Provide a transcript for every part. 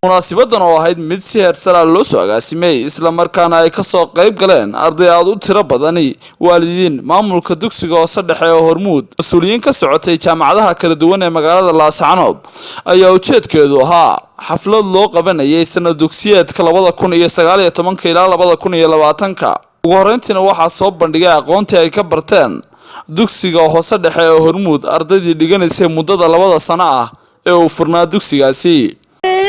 Munaasibadan oo ahayd mid si heersara loo soo agaasimay, islamarkaana ay kasoo qayb galeen arday aad u tiro badani, waalidiin, maamulka dugsiga hoose dhexe ee Hormuud, mas-uuliyiin ka socotay jaamacadaha kala duwan ee magaalada Laascanood, ayaa ujeedkeedu ahaa xaflad loo qabanayay sanad dugsiyeedka 2019-ka ilaa 2020-ka. Ugu horeyntiina waxaa soo bandhigay aqoontii ay ka barteen dugsiga hoose dhexe ee Hormuud ardaydii dhiganaysay muddada 2da sano ah ee uu furnaa dugsigaasi.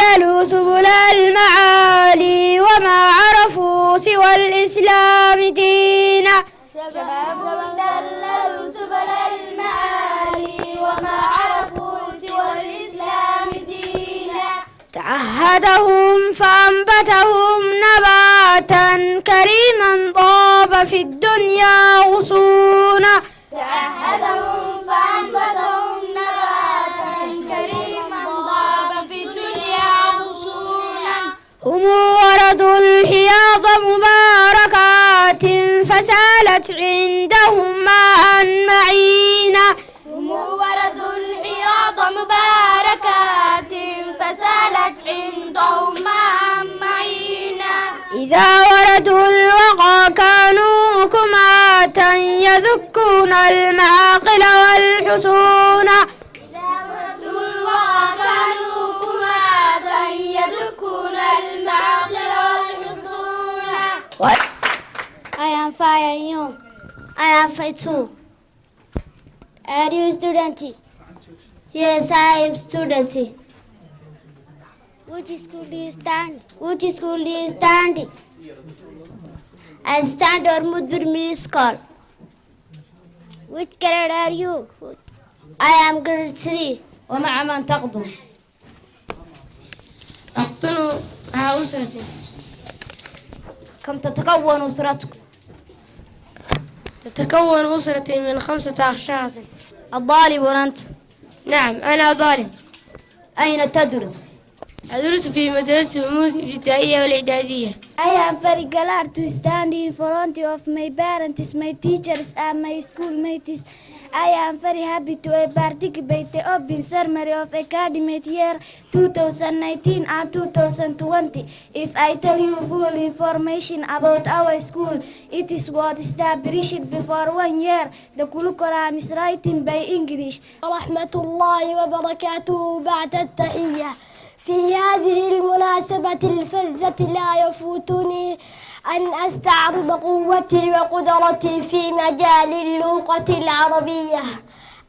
ضللوا سبل المعالي وما عرفوا سوى الإسلام دينا. شباب ضللوا سبل المعالي وما عرفوا سوى الإسلام دينا. تعهدهم فأنبتهم نباتا كريما طاب في الدنيا غصونا. تعهدهم فأنبتهم نباتا كريما طاب في الدنيا غصونا. هم وردوا الحياض مباركات فسالت عندهم ماء معينا. هم وردوا الحياض مباركات فسالت عندهم ماء معينا. إذا وردوا الوغى كانوا كماة يذكون المعاقل والحصون. إذا وردوا الوغى كانوا كماة يدكون المعاقل والحصون. I am fine, and you? I am fine too. Are you student? Yes, I am student. Which school do you stand? Which school do you stand? I stand Hormuud Primary School. Which grade are you? I am grade 3. ومع من تقطن؟ أقطن مع أسرتي. كم تتكون أسرتك؟ تتكون أسرتي من خمسة أشخاص. أطالب أنت؟ نعم، أنا طالب. أين تدرس؟ أدرس في مدرسة هرمود الابتدائية والإعدادية. I am very glad to stand in front of my parents, my teachers, and my schoolmates. I am very happy to participate the open ceremony of academic year 2019 and 2020. If I tell you full information about our school, it is was established before one year. The curriculum is written by English. ورحمة الله وبركاته. بعد التحية، في هذه المناسبة الفذة لا يفوتني أن أستعرض قوتي وقدرتي في مجال اللغة العربية.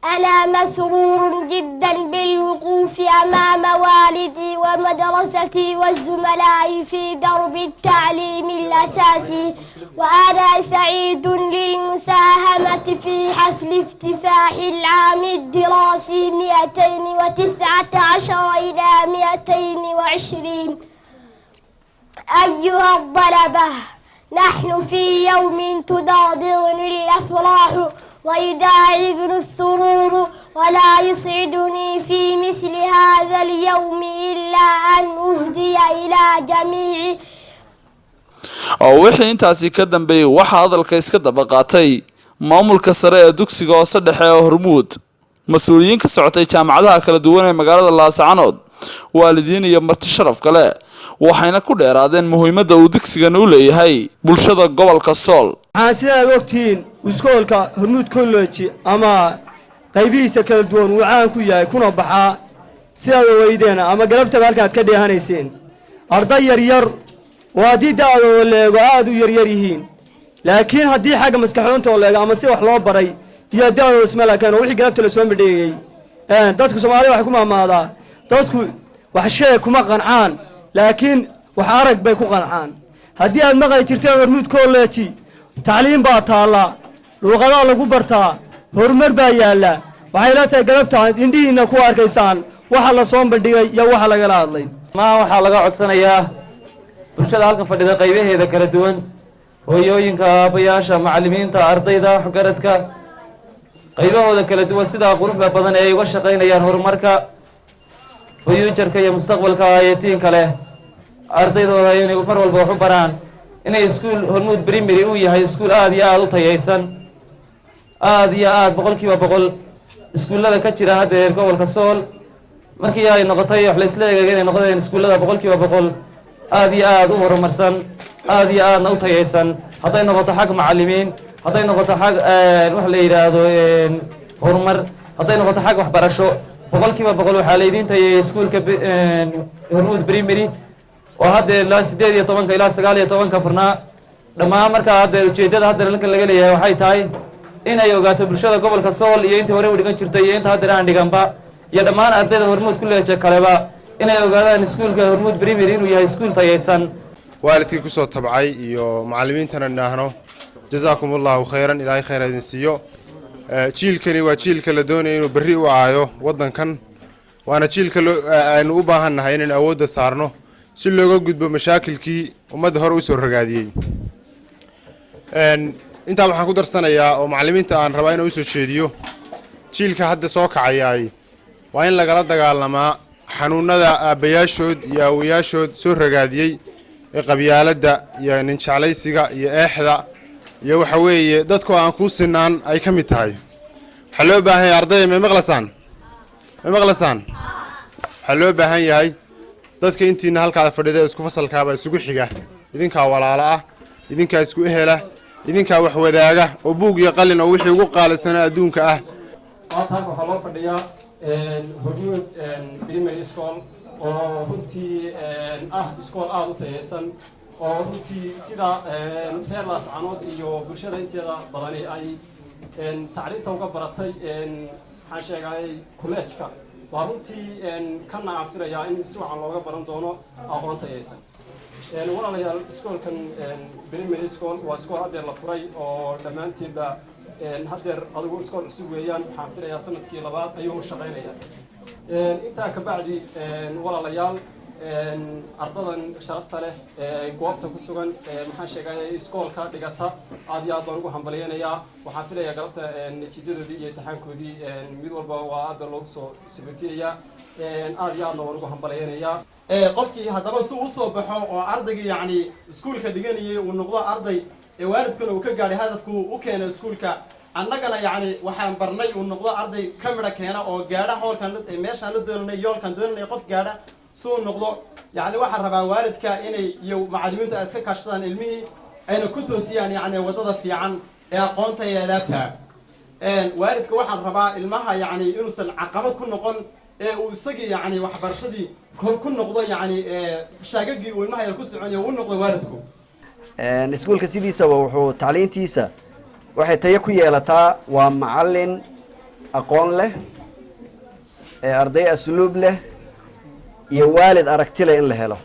أنا مسرور جدا بالوقوف أمام والدي ومدرستي والزملاء في درب التعليم الأساسي، وأنا سعيد للمساهمة في حفل افتتاح العام الدراسي 219 إلى 220. أيها الطلبة، نحن في يوم تدغدغني الأفراح ويداعبني السرور، ولا يسعدني في مثل هذا اليوم إلا أن أهدي إلى جميع Oo wixii intaasi ka dambeeyey waxaa hadalka iska daba qaatay maamulka sare ee dugsiga hoose dhexe ee Hormuud, mas-uuliyiin ka socotay jaamacadaha kala duwan ee magaalada Laascanood, waalidiin iyo marti sharaf kale, waxayna ku dheeraadeen muhiimadda uu dugsigan u leeyahay bulshada gobolka Sool. Waxaan sidaad ogtihiin, iskoolka Hormuud College ama qaybihiisa kala duwan wuu caan ku yahay kuna baxaa, sidaad ogeydeen ama galabtaba halkaad ka dheehanayseen, arday yaryar oo haddii da'dooda la eego aada u yaryar yihiin, laakiin haddii xagga maskaxoonta oo la eego ama si wax loo baray iyo da'dooda isma laakeen oo wixii galabta lasoo midheeyey. Dadku Soomaalida waxay ku maamaadaa, dadku wax sheeg kuma qancaan, laakiin wax arag bay ku qancaan. Haddii aad maqli jirteen Hormuud College, tacliim baa taallaa, luuqadaa lagu bartaa, horumar baa yaalla. Waxay la tahay galabta indhihiinna ku arkaysaan waxa la soo bandhigay iyo waxa lagala hadlay. Maa waxaa laga codsanayaa bulshada halkan fadhida qaybaheeda kala duwan, hooyooyinka, aabayaasha, macallimiinta, ardayda, waxgaradka qaybahooda kala duwan, sidaa quruxda badan ee ay uga shaqaynayaan horumarka future-ka iyo mustaqbalka ayatiinka leh ardaydooda, inay mar walba wax u baraan, inay iskuul Hormuud Primary uu yahay iskuul aada iyo aada u tayaysan, aada iyo aada 100% iskuullada ka jira haddeer gobolka Sool. Markii ay noqotay wax la isla eegay inay noqdeen iskuullada 100% aad iyo aad u horumarsan, aad iyo aadna u tayaysan, hadday noqoto xag macallimiin, hadday noqoto xag wax la yidhaahdo horumar, hadday noqoto xag waxbarasho, 100% waxaa laydiin tayayay iskuulka Hormuud Primary oo haddeer ilaa 18-ka ilaa 19-ka furnaa dhammaan. Markaa haddeer ujeeddada haddeer halkan laga leeyahay waxay tahay in ay ogaato bulshada gobolka Sool iyo intii hore u dhigan jirtay iyo inta haddeer aan dhiganba iyo dhammaan ardayda Hormuud College kaleba inay ogaadaan iskuulka Hormuud Primary inuu yahay iskuul tayaysan. Waalidkii kusoo tabcay iyo macallimiintana idhaahno jazaakum Allahu khayran, Ilaahay khayr idin siiyo. Jiilkani waa jiilka la doonaya inuu berri u aayo waddankan, waana jiilka aynu u baahan nahay inaynu awoodda saarno si looga gudbo mashaakilkii ummadda hore usoo ragaadiyey. Intaa waxaan ku darsanayaa oo macallimiinta aan rabaa inaan usoo jeediyo, jiilka hadda soo kacayaay waa in lagala dagaalamaa xanuunada aabbayaashood iyo awoyaashood soo ragaadiyey ee qabyaaladda iyo ninjeclaysiga iyo eexda iyo waxa weeye dadku aan kuu sinaan ay ka mid tahay. Waxaa loo baahan yahay, ardayda, may maqlasaan? May maqlasaan? Waxaa loo baahan yahay dadka intiina halkaada fadhida isku fasalkaaba isugu xiga, idinkaa walaalo ah, idinkaa isku ehela, idinkaa wax wadaaga oo buug iyo qalin oo wixii ugu qaalisana adduunka ah. Maanta halka waxaa loo fadhiyaa Hormuud Primary School oo runtii ah iskool aada u tayeysan oo runtii sida reer Laascanood iyo bulshada inteeda badani ay tacliinta uga baratay. Waxaan sheegay kolleejka waa runtii kana aan filayaa in si wacan looga baran doono aqoon tayeysan. Walaalayaal, iskoolkan primary school waa iskool haddeer la furay oo dhammaantiinba haddeer adigu iskool cusub weeyaan. Waxaan filayaa sanadkii labaad ayuu u shaqaynayaa. Intaa ka bacdi, walaalayaal, ardadan sharafta leh ee goobta ku sugan, maxaan sheegay, iskoolka dhigata, aad iyo aad baan ugu hambalyaynayaa. Waxaan filayaa galabta natiijadoodii iyo imtixaankoodii mid walba waa aad baa loogu soo sabatiyayaa. Aad iyo aadna waan ugu hambalyaynayaa. Qofkii haddaba si usoo baxo oo ardaygii yacni iskuulka dhiganayay uu noqdo arday ee waalidkuna uu ka gaadhay hadafku u keenay iskuulka, annagana yacni waxaan barnay uu noqdo arday ka midha keena oo gaadha hoolkan meeshaan la doonanay, yoolkaan doonanay qof gaadha si uu noqdo. Yacni waxaan rabaa waalidka inay iyo macallimiintu ay iska kaashadaan ilmihii, ayna ku toosiyaan yacni waddada fiican ee aqoonta iyo adaabta. Waalidka waxaan rabaa ilmaha yacni inuusan caqabad ku noqon ee uu isagii yacni waxbarashadii ku noqdo, yacni shaagagii uu ilmaha yar ku soconaya uu noqdo waalidku. Iskuulka sidiisaba wuxuu tacliintiisa waxay tayo ku yeelataa waa macallin aqoon leh ee arday asluub leh iyo waalid aragti leh in la helo.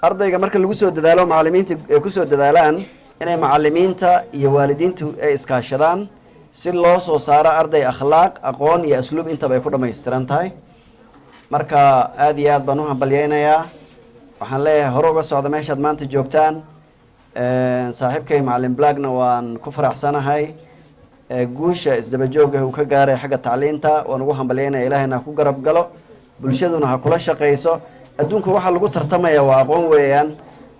Ardayga marka lagu soo dadaalo, macallimiinta ay ku soo dadaalaan inay macallimiinta iyo waalidiintu ay iskaashadaan si loo soo saaro arday akhlaaq, aqoon iyo asluub intaba ay ku dhammaystiran tahay. Marka aada iyo aad baan u hambalyeynayaa. Waxaan leeyahay hore uga socda meeshaad maanta joogtaan. Saaxiibkay macallin Blackna waan ku faraxsanahay guusha isdaba joogga uu ka gaaray xagga tacliinta. Waan ugu hambalyeynaya. Ilaahayna ha ku garab galo, bulshaduna ha kula shaqayso. Adduunka waxaa lagu tartamaya waa aqoon weeyaan.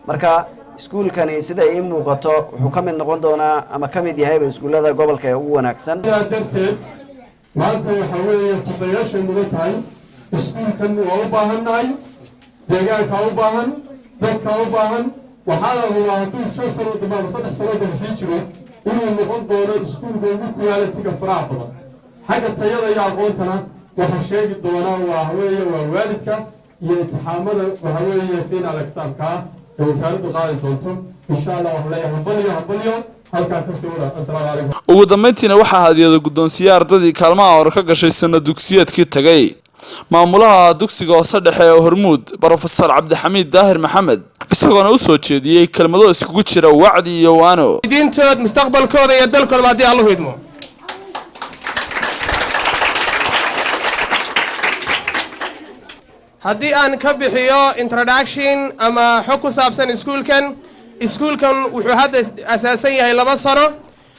Marka iskuulkani sida ii muuqato wuxuu ka mid noqon doonaa ama ka mid yahayba iskuullada gobolka ee ugu wanaagsan. Sidaa darteed maanta waxaa weeye kudayaashay mudan tahay. Iskuulkan waa u baahan nahay, deegaankaa u baahan, dadkaa u baahan. Waxaana hubaa hadduu 5 sano dambe ama 3 sano dambe sii jiro inuu noqon doono iskuulka ugu quality-ga faraha badan xagga tayada iyo aqoontana. Waxaa sheegi doonaa waa weeye waa waalidka iyo imtixaamada waxa weeye final examka ah ee wasaaraddu qaadi doonto, insha Allah. Waxaan leeyahay hambalyo, hambalyo, halkaa kasii wada. Assalaamu calaykum. Ugu dambeyntiina waxaa hadiyada guddoonsiye ardadii kaalmaha hore ka gashay sanad dugsiyeedkii tagay maamulaha dugsiga hoose dhexe ee Hormuud, Brofesor Cabdixamiid Daahir Maxamed, isagoona u soo jeediyey kelmado iskugu jira wacdi iyo waano. Diintood, mustaqbalkooda iyo dalkooda haddii Allahu idmo. Haddii aan ka bixiyo introduction ama xog ku saabsan iskuulkan, iskuulkan wuxuu hadda asaasan yahay 2 sano,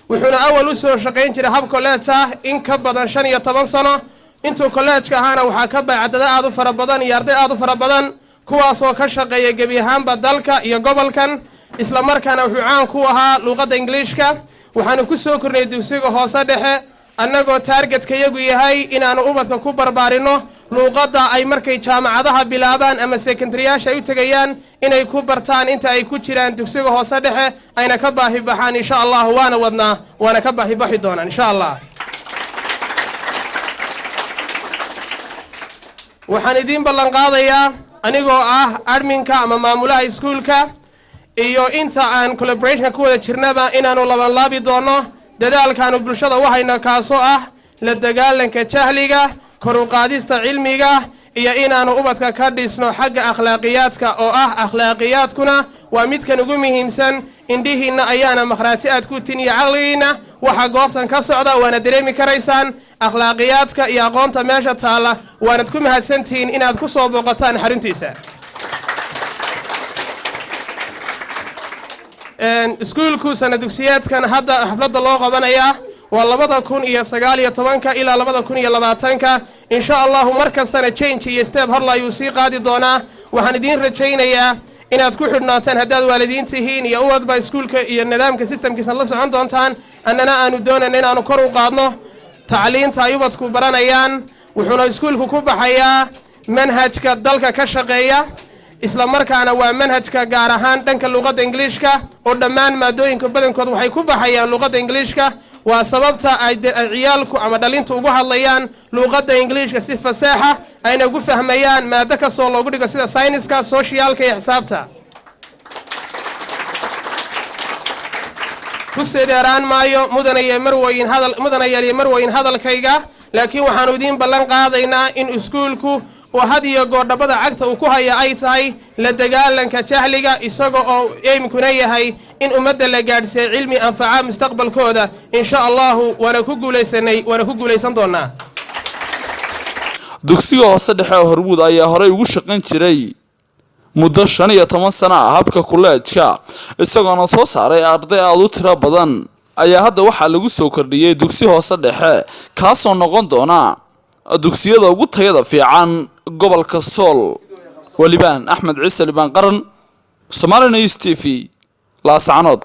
wuxuuna awal u soo shaqayn jiray hab kolleej ah in ka badan 15 sano. Intuu kolleejka ahaana waxaa ka baxay cadado aad u fara badan iyo arday aad u fara badan, kuwaasoo ka shaqeeya gebi ahaanba dalka iyo gobolkan. Isla markaana wuxuu caan ku ahaa luuqadda Ingiliishka. Waxaanu ku soo kornay dugsiga hoose dhexe annagoo target-ka yagu yahay inaannu ubadka ku barbaarinno Luuqadda ay markay jaamacadaha bilaabaan ama sekondaryaasha ay u tegayaan inay ku bartaan inta ay ku jiraan dugsiga hoose dhexe, ayna ka baahi baxaan, insha Allah. Waana wadnaa, waana ka baahi baxi doonaan, insha Allah. Waxaan idiin ballan qaadayaa, anigoo ah adminka ama maamulaha iskuulka iyo inta aan collaborationka ku wada jirnaba, inaanu labanlaabi doono dadaalkaanu bulshada u hayno, kaasoo ah la dagaalanka jahliga, kor u qaadista cilmiga iyo inaanu ubadka ka dhisno xagga akhlaaqiyaadka, oo ah akhlaaqiyaadkuna waa midkan ugu muhiimsan. Indhihiinna ayaana makhraati aad ku tin iyo caqligiinna waxa goobtan ka socda, waana dareemi karaysaan akhlaaqiyaadka iyo aqoonta meesha taalla. Waanad ku mahadsantihiin inaad ku soo booqataan xaruntiisa. Iskuulku sana dugsiyeedkan hadda xafladda loo qabanayaa waa 2019-ka ilaa 2020-ka, insha Allahu. Mar kastana change iyo step horla ayuu sii qaadi doonaa. Waxaan idiin rajaynayaa inaad ku xidhnaataan, haddaad waalidiin tihiin iyo ubadba, iskuulka iyo nidaamka systemkiisa la socon doontaan. Annana aanu doonayna inaanu kor u qaadno tacliinta ay ubadku baranayaan. Wuxuuna iskuulku ku baxayaa manhajka dalka ka shaqeeya, isla markaana waa manhajka gaar ahaan dhanka luqadda Ingiliishka, oo dhammaan maadooyinka badankood waxay ku baxayaan luqadda Ingiliishka. Waa sababta ay ciyaalku ama dhalintu ugu hadlayaan luuqadda Ingiliishka si faseexa, ayna ugu fahmayaan maado kastoo loogu dhigo, sida sayniska, socialka iyo xisaabta. Kusii dheeraan maayo, mudanaye marwoyin, hadal mudanayaal iyo marwoyin, hadalkayga, laakiin waxaanu idiin ballan qaadaynaa in iskuulku oo had iyo goordhabada cagta uu ku haya ay tahay la dagaalanka jahliga, isaga oo aimkuna yahay in ummadda la gaadhsiiya cilmi anfaca mustaqbalkooda, insha Allahu. Waana ku guulaysanay, waana ku guulaysan doonaa. Dugsiga hoose dhexe ee Hormuud ayaa horey ugu shaqayn jiray muddo 15 sano ah habka kuleejka, isagoona soo saaray arday aada u tiro badan. Ayaa hadda waxaa lagu soo kordhiyey dugsi hoose dhexe, kaasoo noqon doona dugsiyada ugu tayada fiican gobolka Sool. Walibaan Axmed Ciise, Libaan Qaran, Somali News TV, Laascanood.